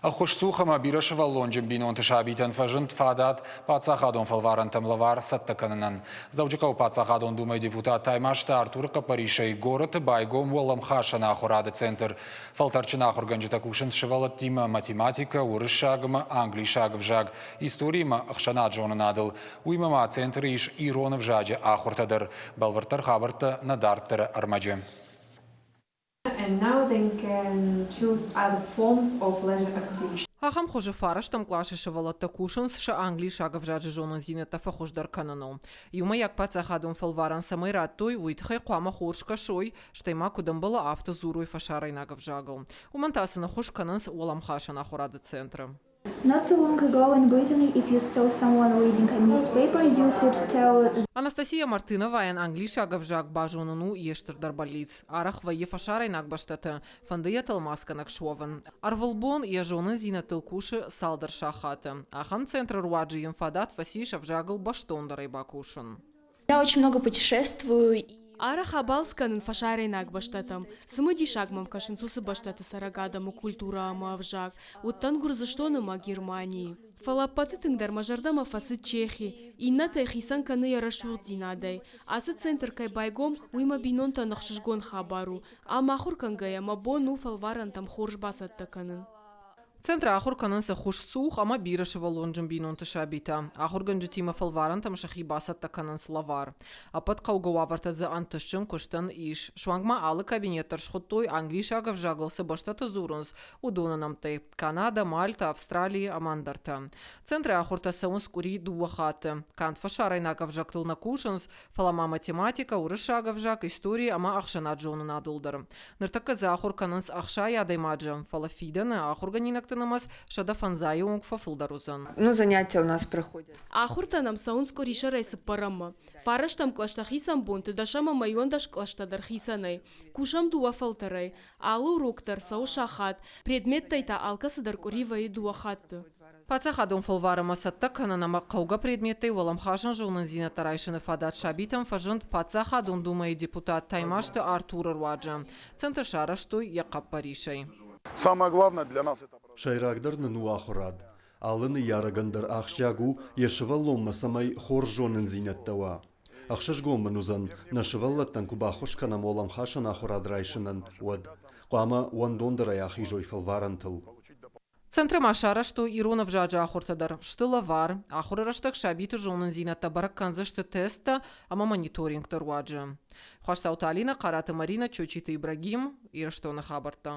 Ӕххуысцух ӕмӕ бирӕсывӕллонджын бинонты сабитӕн фӕзынд фадат паддзахадон фӕлварӕнтӕм лӕвар цӕттӕ кӕнынӕн. Дзӕуджыхъӕуы паддзахадон думӕйы депутат Таймазты Артуры хъӕппӕрисӕй горӕты байгом уӕлӕмхасӕн ахуырады центр. Фӕлтӕрдджын ахуыргӕнджытӕ кусынц сывӕллӕттимӕ математикӕ, уырыссаг ӕмӕ англисаг ӕвзаг, историимӕ ӕхсӕнад-зонынадыл. Уыимӕ ма центры ис ирон ӕвзаджы ахуыртӕ дӕр. Бӕлвырддӕр хабӕрттӕ нӕ дарддӕры ӕрмӕджы. And now they can choose other forms of leisure activity. Ахӕм хуызы фарӕстӕм къласы сывӕллӕттӕ кусынц сӕ англисаг ӕвзаджы зонындзинӕдтӕ фӕхуыздӕр кӕныныл. Иумӕйаг паддзахадон фӕлварӕн цӕмӕй радтой, уый тыххӕй хъуамӕ хорз кӕсой, стӕй ма куыд ӕмбӕлы, афтӕ дзурой фӕсарӕйнаг ӕвзагыл. Уымӕн та сын ӕххуыс кӕнынц уӕлӕмхасӕн ахуырады центры. Not so long ago in Brittany, if you saw someone reading a newspaper, you could tell. Анастасия Мартыновайӕн англисаг ӕвзаг базонын у йе стырдӕр бӕллиц. Арӕх вӕййы фӕсарӕйнаг бӕстӕты, фӕнды йӕ тӕлмацгӕнӕг суӕвын. Ӕрвылбон йӕ зонындзинӕдтыл кусы цалдӕр сахаты. Ахӕм центры руаджы йын фадат фӕцис ӕвзагыл бӕстондӕрӕй бакусын. Я очень много путешествую. Арӕх абалц кӕнын фӕсарӕйнаг бӕстӕтӕм. Цымыдисаг мӕм кӕсынц уыцы бӕстӕты цӕрӕг адӕмы культурӕ ӕмӕ ӕвзаг. Уыдтӕн Гуырдзыстоны ӕмӕ Германийы. Фӕлӕ ӕппӕты тынгдӕр мӕ зӕрдӕмӕ фӕцыд Чехи. Иннӕтӕй хицӕн кӕны йӕ рӕсугъддзинадӕй. Ацы центр кӕй байгом, уый мӕ бинонтӕн ӕхсызгон хабар у. Ам ахуыр кӕнгӕйӕ мӕ бон у фӕлварӕнтӕм хорз бацӕттӕ кӕнын. Центры ахуыр кӕнынц ӕххуысцух ӕмӕ бирӕсывӕллонджын бинонты сабитӕ. Ахуыргӕнджытимӕ фӕлварӕнтӕм сӕхи бацӕттӕ кӕнынц лӕвар. Ӕппӕт хъӕугӕ уавӕртӕ дзы ӕнтыстджын куыстӕн ис. Суанг ма алы кабинет дӕр схуыдтой, англисаг ӕвзагыл цы бӕстӕты дзурынц, уыдоны нӕмттӕй – Канадӕ, Мальтӕ, Австрали ӕмӕ ӕндӕртӕ. Центры ахуыртӕ цӕуынц къуыри дыууӕ хатты. Канд фӕсарӕйнаг ӕвзӕгтыл нӕ кусынц, фӕлӕ ма математикӕ, уырыссаг ӕвзаг, истори ӕмӕ ӕхсӕнад-зонынадыл дӕр. Ныртӕккӕ дзы ахуыр кӕнынц 60 адӕймаджы, фӕлӕ фидӕны ахуыргӕнинӕгты нымӕц 105 онг фӕфылдӕр уыдзӕн. Ну, занятия у нас проходят. Ахуыртӕ нӕм цӕуынц къуырисӕрӕй цыппӕрӕммӕ. Фарӕстӕм кълӕстӕ хицӕн бонты, дӕсӕм ӕмӕ иуӕндӕс кълӕстӕ дӕр хицӕнӕй. Кусӕм дыууӕ фӕлтӕрӕй. Алы урок дӕр цӕуы сахат, предметтӕй та алкӕцыдӕр къуыри вӕййы дыууӕ хатты. Паддзахадон фӕлварӕнмӕ цӕттӕ кӕнын ӕмӕ хъӕугӕ предметтӕй уӕлӕмхасӕн зонындзинӕдтӕ райсыны фадат сабитӕн фӕзынд Паддзахадон Думӕйы депутат Таймазты Артуры руаджы. Центр сарӕзтой йӕ хъӕппӕрисӕй. Самое главное для нас это Сӕйрагдӕр нын у ахуырад. Алы ныййарӕгӕн дӕр ахсджиаг у йӕ сывӕллонмӕ цӕмӕй хорз зонындзинӕдтӕ уа. Ӕхсызгон мын уыдзӕн, нӕ сывӕллӕттӕн куы баххуыс кӕнӕм уӕлӕмхасӕн ахуырад райсынӕн, уӕд. Хъуамӕ уӕндондӕрӕй ахизой фӕлварӕнтыл. Центры ма сарӕзтой ирон ӕвзаджы ахуыртӕ дӕр. Сты лӕвар. Ахуыры рӕстӕг сабиты зонындзинӕдтӕ бӕрӕг кӕндзысты тесттӕ ӕмӕ мониторингты руаджы. Хуасдзауты Алинӕ, Хъараты Маринӕ, Чочиты Ибрагим, Ирыстоны хабӕрттӕ.